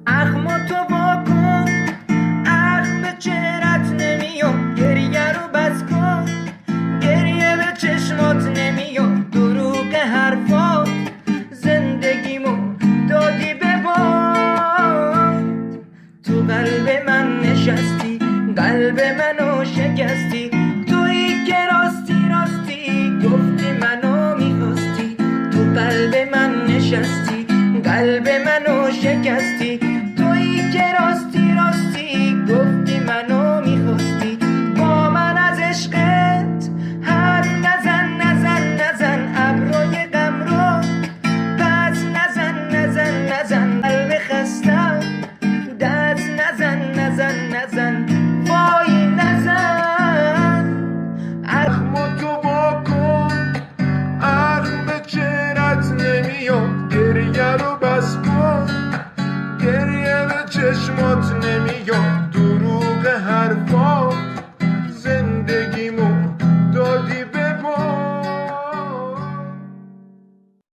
اخماتو وا کن، اخم به چهرت نمیاد. گریه رو بس کن، گریه به چشمات نمیاد. دروغ حرفات زندگیمو دادی به باد. تو قلب من نشستی، قلب منو شکستی. تویی که راستی راستی گفتی منو میخواستی. تو قلب من نشستی، قلب منو شکستی. تویی که راستی راستی گفتی منو میخواستی. با من از عشقت حرف نزن نزن نزن، ابروی غم رو پس نزن نزن نزن. قلب خستم دست نزن نزن نزن، وای نزن. اخماتو وا کن، اخم به چهرت نمیاد. گریه رو بس کن، گریه به چشمات نمیاد.